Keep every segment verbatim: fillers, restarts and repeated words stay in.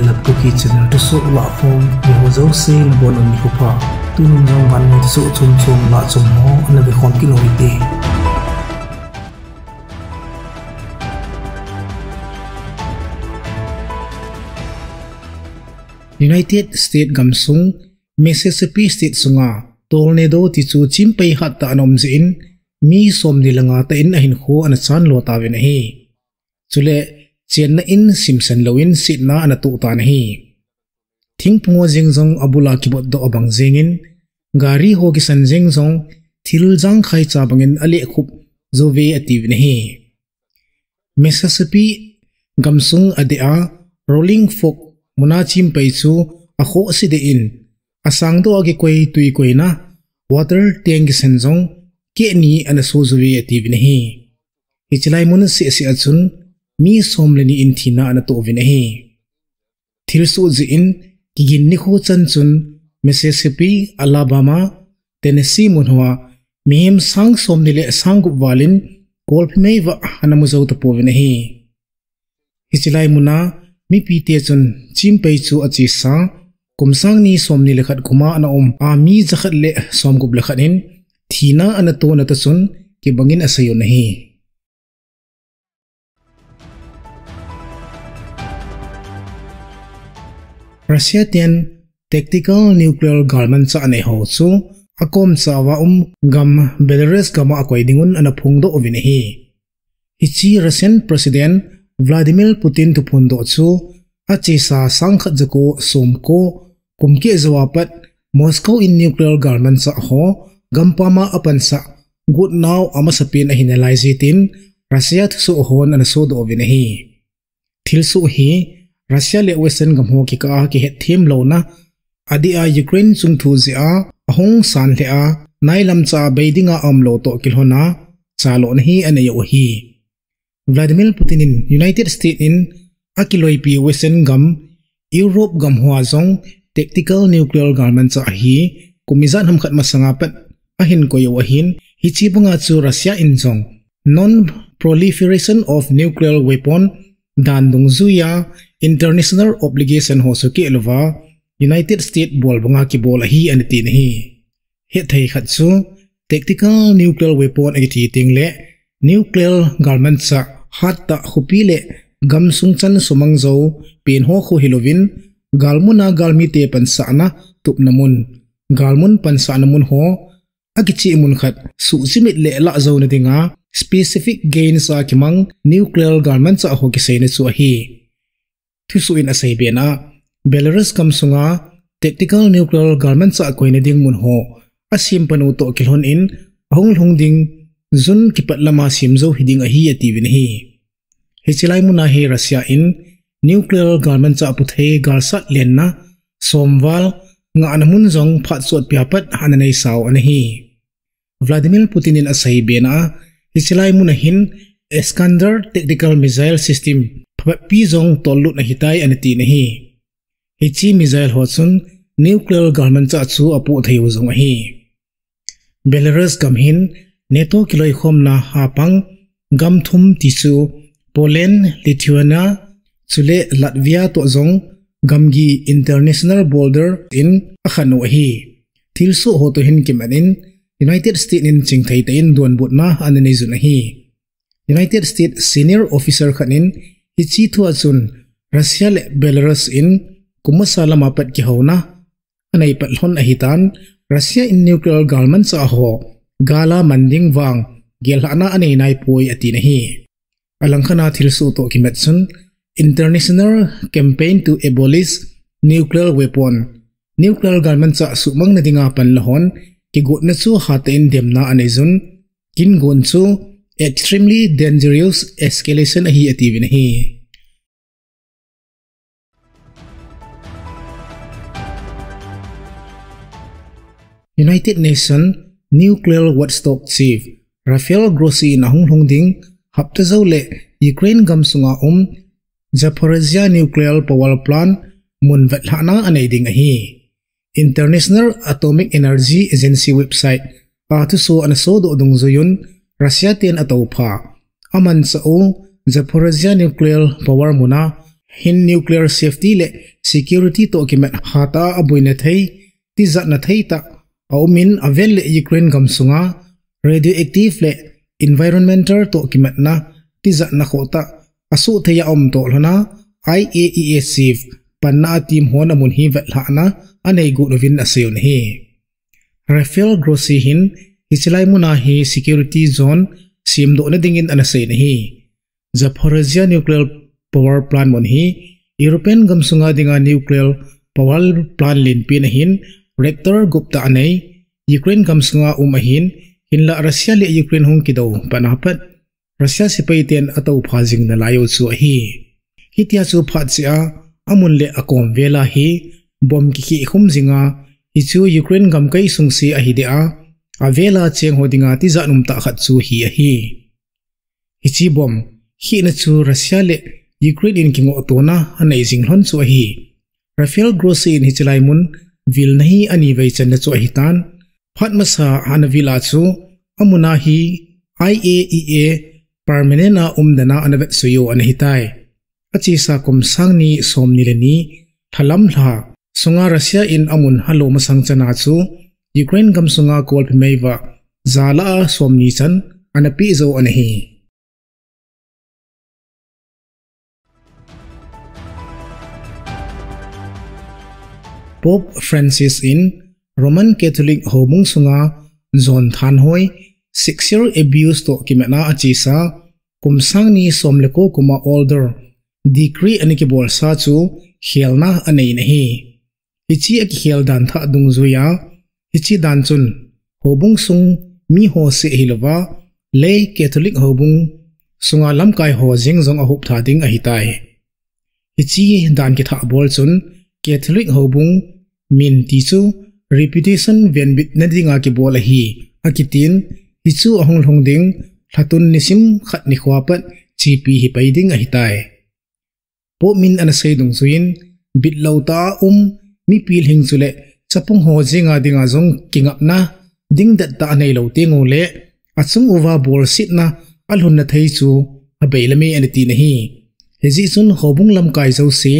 Lap Kuki channel thusoh lahkhom, mi ho jouse nabonun nikho pha. Tunin jong vannoi thusoh chom chom lah chom ho ana vekhom kit u hite. United States gamsung Mississippi State sunga tornado tichu chimpai hattah ana um jeh in mi somni le nga tah in ahinkho ana chanlo tauvin ahi. Chule chenna in simsen louvin setna ana toh tan ahi. Thingphung ho jeng jong abula kibotdoh abang jengin, gari ho kisan jeng jong thil jangkhai cha bangin alehkhup jouve atiuvin ahi. Mississippi gamsung adeh a Rolling Fork muna chimpai chu akhohse deh in, asangdoh a kikoi twi koina water tank kisan jong kehni ana so jouve atiuvin ahi. Hiche lai mun sehseh a chun mi som le ni in thina ana toh uvin ahi. Thilsoh jeh in kigin nikho chan chun Mississippi, Alabama, Tennessee mun hoa mihem sang somni le sang gup val in kolphe meivah ana mu jou tapouvin ahi. Hiche lai muna mipite chun chimpai chu achesa kum sang ni somni le khat kuma ana um a mi jakhat le somgup le khat in thina ana tona toh chun kibangin aseiyu ahi. Russia ten tactical nuclear galmanchah anei ho chu akomcha uva um gam Belarus gam a akoi dingun ana phongdoh uvin ahi. Hiche Russian President Vladimir Putin thuphondoh chu achesa sangkhat jako somko kum keh jou a pat Moscow in nuclear galmanchah ho gampam a apansah gotnau amasapen ahi nalai jeh in Russia thusoh hon ana sodoh uvin ahi. Thilsoh hi Russia le Western gam ho kikah a kihetthem louna, adeh a Ukraine chungthu jeh a ahung san lheh a, nailam cha a bei dinga aumlou toh kilhon a, chalona hi anei u ahi. Vladimir Putin in United States in akiloipi Western gam, Europe gam hoa jong tactical nuclear galmanchah hi kum ijat ham khat masanga pat ahin koi u ahin, hiche banga chu Russia in jong Non-Proliferation of Nuclear Weapon dan dungjuia international obligation ho sukeh louva United States bol banga kibol ahi ana tin ahi. Hetthei khat chu tactical nuclear weapon akiti tengle nuclear galmanchah hattah khopi le gamsung chan sumang jou pen ho kho hilouvin, galmun a galmite pansahna tupna mun, galmun pansahna mun ho akicheh mun khat suhchimit le lah jouna dinga specific gains a kimang nuclear galmanchah ho kiseina chu ahi. Thusoh in aseibe na, Belarus gamsunga tactical nuclear galmanchah koina ding mun ho asem panu toh kilhon in ahung lhung ding June kipat lama sem jou hiding ahi atiuvin ahi. Hiche lai muna hi Russia in nuclear galmanchah puthei galsat lenna somval ngahna mun jong phat sotpia pat ana neisau ana hi. Vladimir Putin in aseibe na a, hiche lai muna hin Iskander tactical missile system phabeppi jong tollut ahitai ana tin ahi. Hiche missile ho chun nuclear galmanchah chu apoh theiu jong ahi. Belarus gam hin NATO kiloikhomna a pang gam thum tichu Poland, Lithuania, chule Latvia toh jong gamgi international border in akhen u ahi. Thilsoh ho toh hin kimat in United States in chingthei tah in donbutna ana neijun ahi. United States senior officer khat in hiche thua chun Russia le Belarus in kum masa lama pat kihouna anei pat lhon ahitan, Russia in nuclear galmanchah ho gala man ding vang gellhahna anei naipoi atin ahi. Alangkhat a thilsoh toh kimat chun International Campaign to Abolish Nuclear Weapon, nuclear galmanchah suhmangna dinga panla hon kigotna chu hatah in demna aneijun, kingon chu extremely dangerous escalation ahi atiuvin ahi. United Nations Nuclear Watchdog Chief Rafael Grossi in ahung lhung ding hapta jou le Ukraine gamsunga um Zaporizhia Nuclear Power Plant mun vetlhahna anei ding ahi. International Atomic Energy Agency website a thusoh ana sodoh dungjuiyun Russia ten atoupha amanchah u Zaporizhia Nuclear Power muna hin nuclear safety le security toh kimat hatah a aboina thei, tijatna thei tah a um in, avel le Ukraine gamsunga radioactive le environmental toh kimatna tijatna khoh tah asuh thei a um toh lhona I A E A chief panna a team hon amun hi vetlhahna anei got uvin asei un ahi. Rafael Grossi hin hiche lai muna hi security zone semdohna dingin ana sei un ahi. Zaporizhzhia nuclear power plant mun hi European gamsunga dinga nuclear power plant lenpen ahin, reactor gup tah anei, Ukraine gamsunga um ahin, hinlah Russia le Ukraine hung kidou pan apat Russia sepai ten atoupha jing nalai u chu ahi. Hitia chu phat cheh a, amun le akom vela hi bomb kikheh khum jinga, hichu Ukraine gamkai sungse ahi deh a, avela cheng ho dinga tijat umtah khat chu hi ahi. Hiche bomb khehna chu Russia le Ukraine in kingohtona anei jing lhon chu ahi. Rafael Grossi in hiche lai mun vilna hi ani vei channa chu ahitan. Phat masa ana vil a chu, amuna hi I A E A permanent a umdan a ana vetsui u ana hitai. Achesa kum sang ni somni le ni, lhalam lha sunga Russia in amun alo masang chana chu, Ukraine gamsunga kolpi meiva jalah a somni chan ana peh jou ana hi. Pope Francis in Roman Catholic houbung sunga jon thanhoi, sexual abuse toh kimatna achesa, kum sang ni som le ko kuma order, decree ana kibolsa chu khelna anei in ahi. Hiche akikhel dan thah dungjuia, hiche dan chun houbung sung miho seh hilouva, lay Catholic houbung sunga lamkai ho jeng jong ahop tha ding ahitai. Hiche dan kithah bol chun Catholic houbung min ti chu reputation venbitna dinga kibol ahi, akitin, hichu ahung lhung ding lhatun nisim khat nikhoa pat chepi hipai ding ahitai. Pope min ana sei dungjuiyin, bitlou tah a um mipi lhing chule chapang ho jenga dinga jong kingapna dingdet tah aneilou tengule, achung uva bolsetna alhunna thei chu abeilam e ana tin ahi. Hijeh chun houbung lamkai jouse,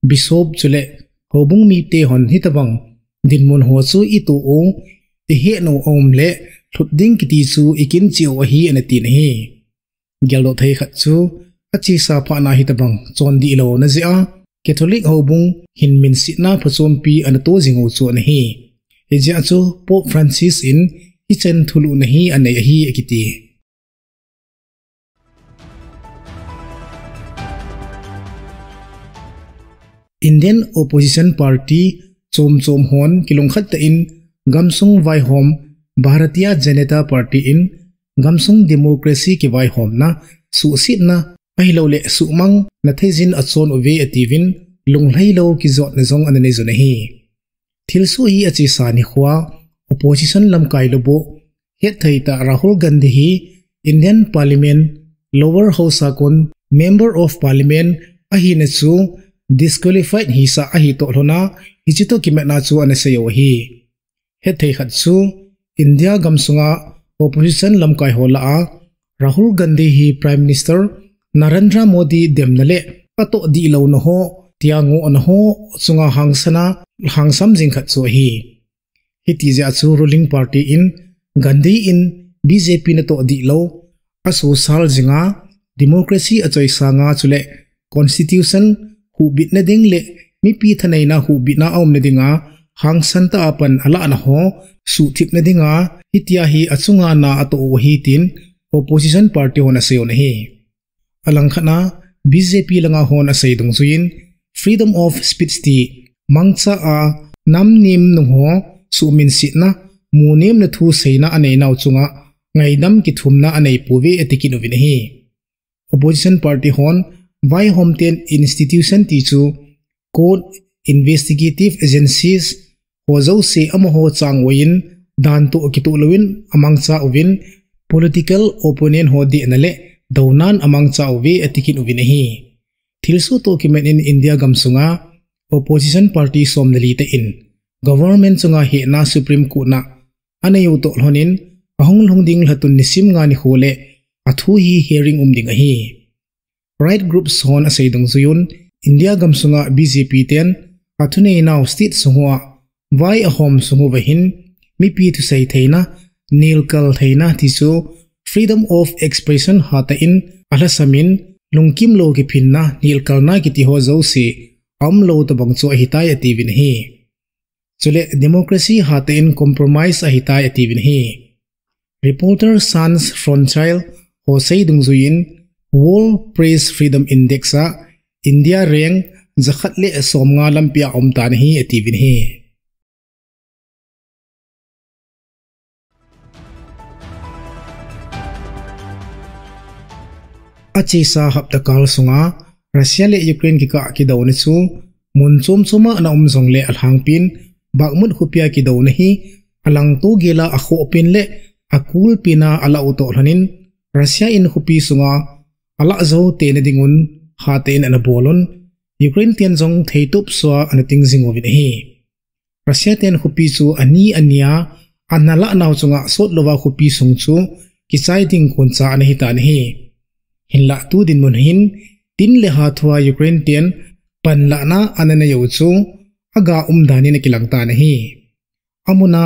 bishop chule houbung mite hon hitobang dinmun ho chu itoh u, ihet nau aumle lhut ding kiti chu ikincheh u ahi ana tin ahi. Geldoh thei khat chu, achesa phatna hitobang chondih louna jeh a Catholic houbung hin minsetna phachompi ana to jing u chu ana hi. Hijeh a chu Pope Francis in hichan thulhuhna hi anei ahi akiti. Indian opposition party chom chom hon kilungkhat tah in gamsung vaihom Bharatiya Janata Party in gamsung democracy kivaihomna, suhsetna, ahilouleh suhmangna theijin achon uve atiuvin, lunglhailou kijotna jong ana neijun ahi. Thilsoh hi achesa nikhoa opposition lamkai lubuh hetthei tah Rahul Gandhi hi Indian Parliament Lower House a kon Member of Parliament ahina chu disqualified hisah ahitoh lhona, hiche toh kimatna chu ana sei u ahi. Hetthei khat chu India gamsunga opposition lamkai ho lah a Rahul Gandhi hi Prime Minister Narendra Modi demna le atoh dihlouna ho, tia ngohna ho chunga hangsan a, hangsam jing khat chu ahi. Hiti jeh a chu ruling party in Gandhi in B J P natoh dihlou, asosal jinga, democracy achoisanga chule constitution huhbitna ding le mipi thaneina huhbitna aumna dinga hangsan tah a pan alahna ho suhthipna dinga hitia hi achunga na atoh u ahi tin opposition party hon asei un ahi. Alangkhat a B J P langa hon asei dungjuiyin freedom of speech ti mangcha a nam nem nung ho suhminsetna, munemna thu seina aneinau chunga ngaidam kithumna aneipouve ati kit uvin ahi. Opposition party hon vaihom ten institution ti chu court, investigative agencies ho jouse amaho chang uvain dan toh kitoh louvin amangcha uvin, political opponent ho dehna le dounan amangcha uve ati kit uvin ahi. Thilsoh toh kimat in India gamsunga opposition party somle li tah in government chunga hehna Supreme Court na anei u toh lhonin ahung lhung ding lhatun nisim nga nikho le athu hi hearing um ding ahi. Right groups hon asei dungjuiyun India gamsunga B J P ten athuneinau state sung uva vai ahom sung uva hin mipi thusei theina, nelkal theina ti chu freedom of expression hatah in alhasam in lungkimlou kiphinna, nelkalna kiti ho jouse aumlou tobang chu ahitai atiuvin ahi. Chule democracy hatah in compromise ahitai atiuvin ahi. Reporters Sans Frontières ho sei dungjuiyin World Press Freedom Index a India rank jakhat le somnga lampia aumtan ahi atiuvin ahi. Achesa hapta kal sunga Russia le Ukraine kikah kidouna chu mun chom choma ana um jongle alhangpin Bakhmut khopia kidouna hi alangto gela akhohpen le akulpena alah u toh lhonin Russia in khopi sunga alah jou tena dingun hatah in ana bolun Ukraine ten jong theitop sua ana ting jing uvin ahi. Russia ten khopi chu ani ania ana lahnau chunga sotlouva khopi sung chu kichai ding koncha ana hitan ahi. Hinlah tu dinmun hin tin le ha thua Ukraine ten panlahna ana neiu chu aga umdan in akilang tan ahi. Amuna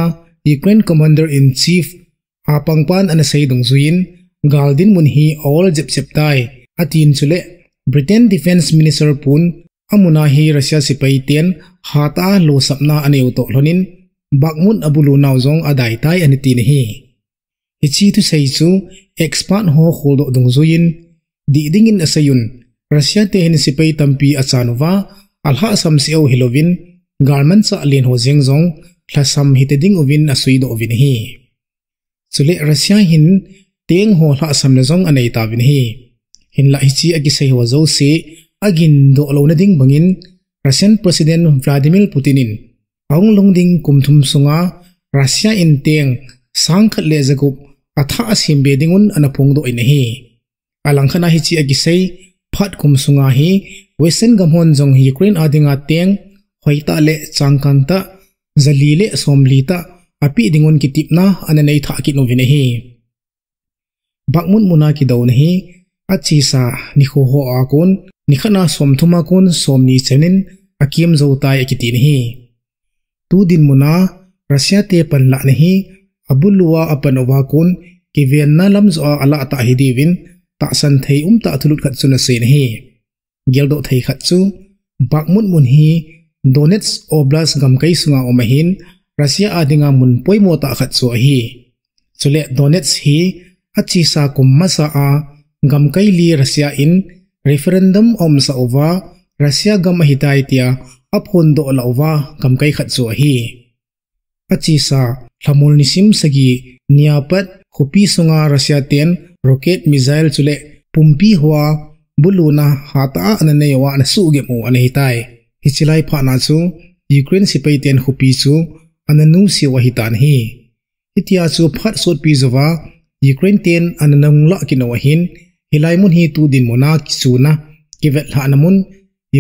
Ukraine Commander in Chief apangpan ana sei dungjuiyin gal dinmun hi aol jepjep tai atin chule Britain Defence Minister pun amuna hi Russia sepai ten hatah a losapna aneiu toh lhonin Bakhmut abulunau jong adaitai ana tin ahi. Hiche thusei chu expert ho kholdoh dungjuiyin dih dingin aseiyun Russia te hin sepai tampi achan uva alhahsam seh u hilouvin galmanchah len ho jeng jong lhasam hita ding uvin asuidoh uvin ahi. Chule Russia hin tank ho lhahsamna jong aneitauvin ahi. Hinlah hiche akisei ho jouse agindoh louna ding bangin Russian President Vladimir Putin in ahung lhung ding kum thum sunga Russia in tank sangkhat le jagup athah asem be dingun ana phongdoh in ahi. Alangkhat a hiche akisei phat kum sunga hi Western gam hon jong Ukraine a dinga tank hoitah le changkang tah jali le somli tah apeh dingun kitepna ana neithah kit uvin ahi. Bakhmut muna kidouna hi achesa nikho hoa kon nikhat a somthum a kon somni chenin akem jou tai akitin ahi. Tu dinmuna Russia te panlahna hi abulua apan uva kon kivenna lam joh a alah tah hidiuvin tahsan thei umtah thulut khat chun aseiyin ahi. Geldoh thei khat chu Bakhmut mun hi Donetsk Oblast gamkai sunga um ahin Russia a dinga mun poimo tah khat chu ahi. Chule Donetsk hi achesa kum masa a gamkai li Russia in referendum aumsah uva Russia gam ahitai tia aphondoh lah uva gamkai khat chu ahi. Achesa lhamol nisim sagi nia pat khopi sunga Russia ten rocket, missile chule pumpi hoa buluna hatah a ana neiuva ana suhgem u ana hitai. Hiche lai phatna chu Ukraine sepai ten khopi chu ana nusiu ahitan ahi. Hitia chu phat sotpi jouva Ukraine ten ana nunglah kit u ahin, hilai mun hi tu dinmuna kichuna, kivetlhahna mun,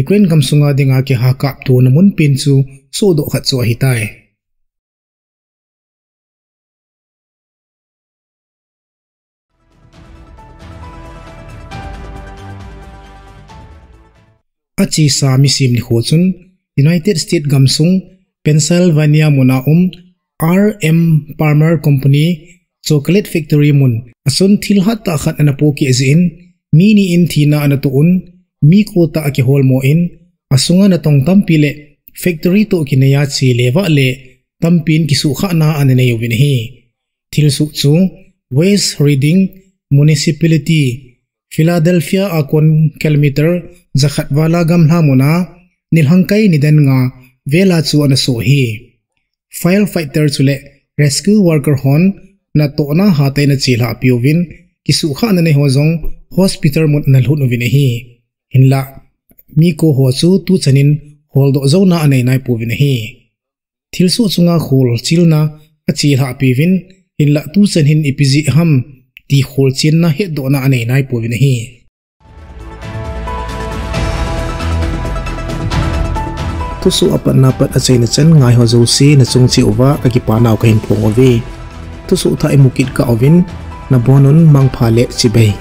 Ukraine gamsunga dinga kihakaptona mun pen chu sohdoh khat chu ahitai. Achesa misim nikho chun United States gamsung Pennsylvania muna um R M Palmer Company chocolate factory mun achun thil hattah khat ana pohkeh jeh in mi ni in thina ana toh un, mi ko tah akiholmo in, asunga natong tampi le factory toh kinaiya chele vahle tampin kisuhkhahna ana neiuvin ahi. Thilsoh chu West Reading Municipality, Philadelphia a kon kilometer jakhat vala gamla muna nilhangkai nidan nga vela chu ana soh ahi. Firefighter chule rescue worker hon natohna hatah in achelhahpiuvin, kisuhkhahna neiho jong hospital mun ana lhut uvin ahi. Hinlah mi ko ho chu tuchan in holdoh jouna anei naipouvin ahi. Thilsoh chunga kholchilna achelhahpiuvin, hinlah tuchan hin ipi jeh ham ti kholchenna hetdohna anei naipouvin ahi. Thusoh apatna pat achaina chan ngaiho jouse nachung cheh uva kakipanau kahin phong uve. Thusoh thah imu kit kah uvin, nabonun mangpha le chibai.